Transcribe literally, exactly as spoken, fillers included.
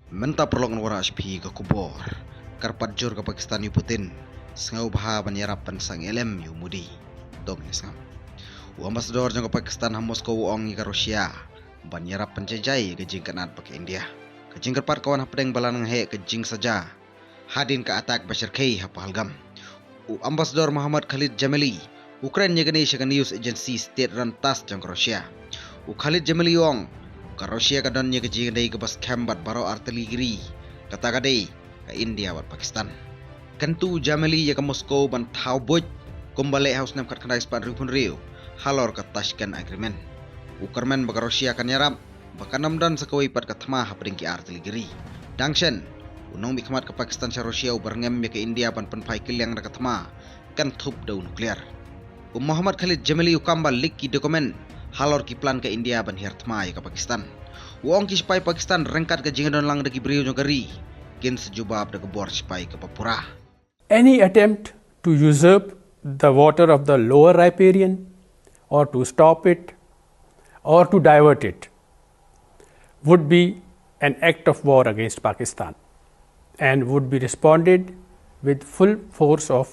Mynta paralok ngan wanrah sha phi ka khubor. Kyrpad jur ka Pakistan ïa u Putin, sngewbha ban ïarap ban sangeh lem ïa u Modi. Dong ïa sngap. U ambassador jong ka Pakistan ha Moscow u ong ïa ka Russia ban ïarap ban jai jai ïa ka jingkynad bad ka India. Ka jingkyrpad ka wan hapdeng ba la nang heh ka jingsaja hadien ka attack ba shyrkhei ha Pahalgam. U ambassador Mohammad Khalid Jamili u kren ïa kane sha ka news agency state run TASS jong ka Russia. U Khalid Jamili u ong ka Russia ka don ïa ka jingïadei kaba skhem bad baroh artylli ki ri, kata ka dei ka India bad Pakistan. Kyntu u Jamili ïa ka Moscow ban thaw buit kumba leh ha u snem khatkhyndai spah hynriewphew hynriew halor ka Tashkent Agreement. U kyrmen ba ka Russia kan ïarap ba kan ym don sa kawei pat ka thma hapdeng ki artylli ki ri. Dang shen, u nongmihkhmat ka Pakistan sha Russia u byrngem ïa ka India ban pynphai kylliang da ka thma kan thup da u nuklear. U Mohammad Khalid Jamili u kam ba leak ki document halor ki plan ka India ban hiar thma ïa ka Pakistan. U ong ki sipai Pakistan ryngkat ka jingdon lang da ki briew jong ka ri kin sa jubab da ka bor sipai kaba pura. Any attempt to usurp the water of the lower riparian, or to stop it, or to divert it, would be an act of war against Pakistan and would be responded with full force of